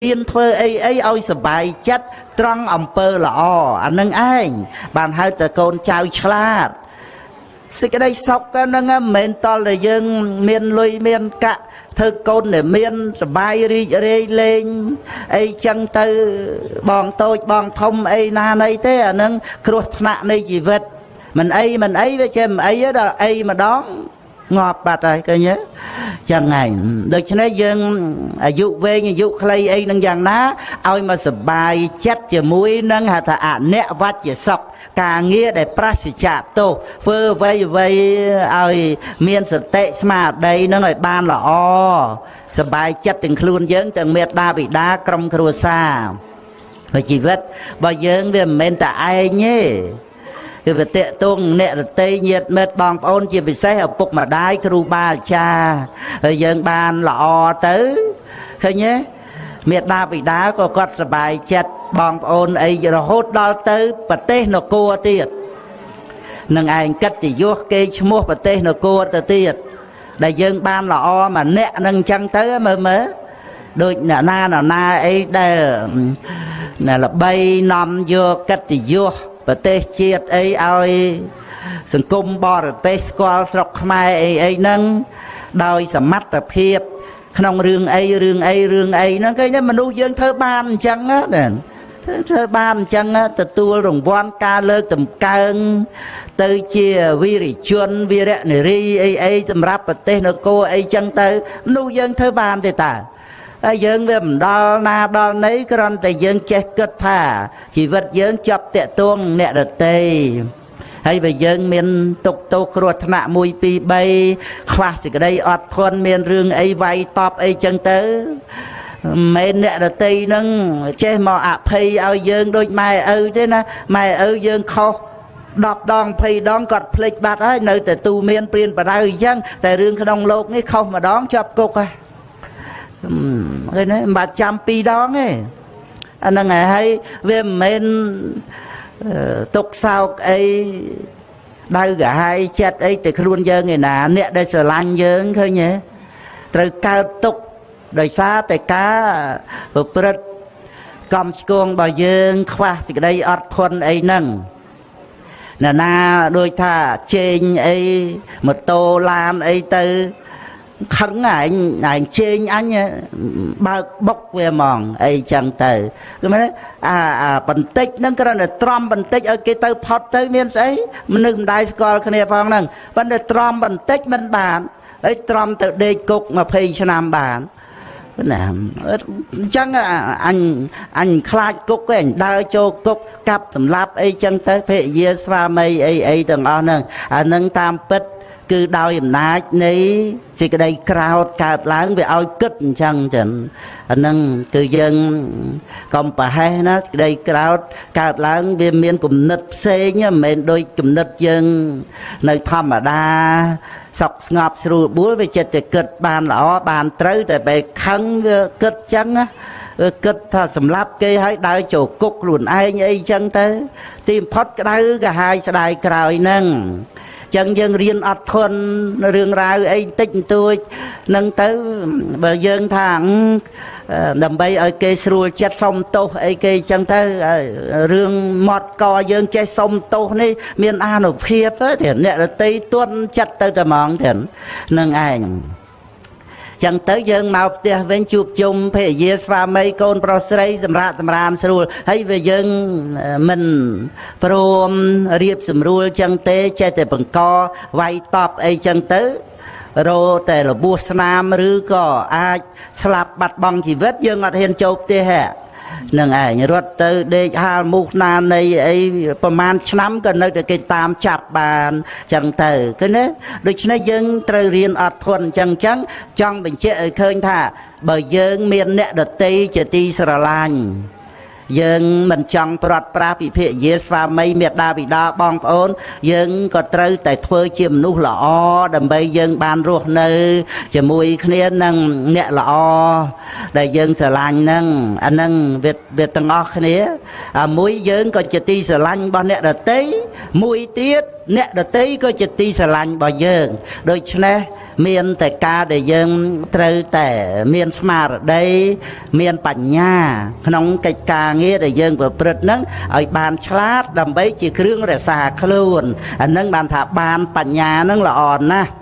រៀនធ្វើអីអីឲ្យសบายចិត្តត្រង់អំពើល្អអានឹងឯងបានហៅតែកូនចៅឆ្លាត។ សេចក្តីសុខហ្នឹងមិនមែនតលតែយើងមានលុយមានកាក់ ធ្វើកូនដែលមានសបាយរីករាយលេងអីចឹងទៅ បងតូចបងធំអីណាណីទេ អាហ្នឹងគ្រោះថ្នាក់នៃជីវិត។ មិនអីមិនអីវាចេះមិនអី ដល់អីម្ដងងាប់បាត់ហើយ ឃើញទេ? ចឹងហើយ ដូច្នេះយើងអាយុវែងអាយុខ្លីអីនឹងយ៉ាងណាឲ្យមកសបាយចិត្តជាមួយនឹងហៅថាអនិវច្ចសុខ ការងារដែលប្រសិជ្ជៈទោស ធ្វើអ្វីអ្វីឲ្យមានសតិស្មារតីនឹងឲ្យបានល្អ សបាយចិត្តទាំងខ្លួនយើង ទាំងមេត្តាបិតាក្រុមគ្រួសារ។ ហើយជីវិតរបស់យើងវាមិនមែនតែឯងទេ គឺវាតេតងអ្នករតីញាតិមិត្តបងប្អូន ជាពិសេសឪពុកម្ដាយគ្រូបាអាចារ្យ។ ហើយយើងបានល្អទៅ ឃើញទេ មេដាបិតាក៏គាត់សប្បាយចិត្ត បងប្អូនអី រហូតដល់ទៅប្រទេសនគរទៀតនឹងឯង កិត្តិយសគេឈ្មោះប្រទេសនគរទៅទៀត ដែលយើងបានល្អម្នាក់នឹងអញ្ចឹងទៅ។ មើលមើលដូចអ្នកណាអ្នកណាអីដែលល្បីនាំយកកិត្តិយសប្រទេសជាតិអីឲ្យសង្គមបរទេសស្គាល់ស្រុកខ្មែរអីអីហ្នឹង ដោយសមត្ថភាពក្នុងរឿងអីរឿងអីរឿងអីហ្នឹង ឃើញទេ មនុស្សយើងធ្វើបានអញ្ចឹងណា ធ្វើបានអញ្ចឹង ទទួលរង្វាន់ការលើកតម្កើងទៅជាវីរជនវីរនារីអីអីសម្រាប់ប្រទេសនគរអីចឹងទៅ មនុស្សយើងធ្វើបានទេតើ? ហើយយើងវាមិនដល់ណាដល់ណី គ្រាន់តែយើងចេះគិតថាជីវិតយើងចាប់តាក់ទងអ្នកដតី ហើយបើយើងមានទុកទោសគ្រោះថ្នាក់1 2 3 ខ្វះសេចក្តីអត់ធន់ មានរឿងអីវាយតបអីចឹងទៅ មិនមែនអ្នកដតីនឹងចេះមកអភ័យឲ្យយើងដូចម៉ែឪទេណា។ ម៉ែឪយើងខុស10ដង20ដង គាត់ភ្លេចបាត់ហើយ នៅតែទូមានព្រានបដៅអញ្ចឹង តែរឿងក្នុងលោកនេះខុសម្ដងជាប់គុកហើយ ឃើញទេ មិនបាច់ចាំ2ដងទេអាហ្នឹងហើយ។ វាមិនមែនទុកសោកអីដៅកាហាយចិត្តអីតែខ្លួនយើងឯណា អ្នកដែលស្រឡាញ់យើងឃើញទេ ត្រូវកើតទុកដោយសារតែការប្រព្រឹត្តកំឆ្គងរបស់យើង ខ្វះសេចក្តីអត់ធន់អីហ្នឹង។ អ្នកណាដូចថាជេងអីម៉ូតូឡានអីទៅ ខឹងឯង ឯងជេងអញ បើកបុកវាហ្មងអីចឹងទៅ គឺមែនអាបន្តិចហ្នឹង គ្រាន់តែទ្រាំបន្តិចឲ្យគេទៅផុតទៅ មានស្អី មនុស្សមិនដែលស្គាល់គ្នាផងហ្នឹង ប៉ុន្តែទ្រាំបន្តិចមិនបានហើយ ទ្រាំទៅដេកគុក20ឆ្នាំបានណា។ អញ្ចឹងអញខ្លាចគុកទេ អញដើរចូលគុកកាប់សម្លាប់អីចឹងទៅ ភរិយាស្វាមីអីអីទាំងអស់ហ្នឹង អានឹងតាមពិតគឺដោយអំណាចនៃសេចក្តីក្រោធកើតឡើង វាឲ្យគិតអញ្ចឹងចឹង។ អានឹងគឺយើងកុំប្រហែសណា សេចក្តីក្រោធកើតឡើងវាមានគំនិតផ្សេង មិនមែនដូចគំនិតយើងនៅធម្មតាសុខស្ងប់ស្រួលបួល វាចិត្តតែគិតបានល្អបានត្រូវ តែពេលខឹងវាគិតចឹងណា វាគិតថាសម្លាប់គេឲ្យដើរចូលគុកខ្លួនឯងអីចឹងទៅ ទីបំផុតក្តៅកាហាយស្ដាយក្រោយហ្នឹង។ ចឹងយើងរៀនអត់ធន់រឿងរ៉ាវអីតិចបន្តួចនឹងទៅ បើយើងថាដើម្បីឲ្យគេស្រួលចិត្តសុំទោសអីគេចឹងទៅ រឿងមាត់កយើងចេះសុំទោសនេះមានអានុភាពទេ អ្នករតីទន់ចិត្តទៅតែហ្មងទេនឹងឯង។ ចឹងទៅយើងមកផ្ទះវិញជួបជុំភរិយាស្វាមីកូនប្រុសស្រីសម្រាប់សម្រានស្រួលហើយ វាយើងមិនព្រមរៀបសម្រួលចឹងទេ ចេះតែបង្កវាយតប់អីចឹងទៅ រោតែរបួសស្នាម ឬក៏អាចស្លាប់បាត់បង់ជីវិត យើងអត់ហ៊ានចូលផ្ទះនឹងឯង រត់ទៅដេកហាលមូសណានៃអីប្រហែលឆ្នាំក៏នៅតែគេតាមចាប់បានចឹងទៅ ឃើញទេ? ដូច្នេះយើងត្រូវរៀនអត់ធន់ចឹង។ ចឹងចង់បញ្ជាក់ឲ្យឃើញថា បើយើងមានអ្នកដតីជាទីស្រឡាញ់ យើងមិនចង់ព្រាត់ប្រាសពិភពយាស្វាមីមេដាបិតាបងប្អូន យើងក៏ត្រូវតែធ្វើជាមនុស្សល្អ ដើម្បីយើងបានរស់នៅជាមួយគ្នានឹងអ្នកល្អដែលយើងស្រឡាញ់ហ្នឹង។ អាហ្នឹងវាទាំងអស់គ្នា អាមួយយើងក៏ជាទីស្រឡាញ់របស់អ្នកដតី មួយទៀតអ្នកដតីក៏ជាទីស្រឡាញ់របស់យើង។ ដូច្នេះ មានតែការដែលយើងត្រូវតែមានស្មារតីមានបញ្ញាក្នុងកិច្ចការងារដែលយើងប្រព្រឹត្តហ្នឹងឲ្យបានឆ្លាតដើម្បីជាគ្រឿងរក្សាខ្លួនអាហ្នឹងបានថាបានបញ្ញាហ្នឹងល្អណាស់។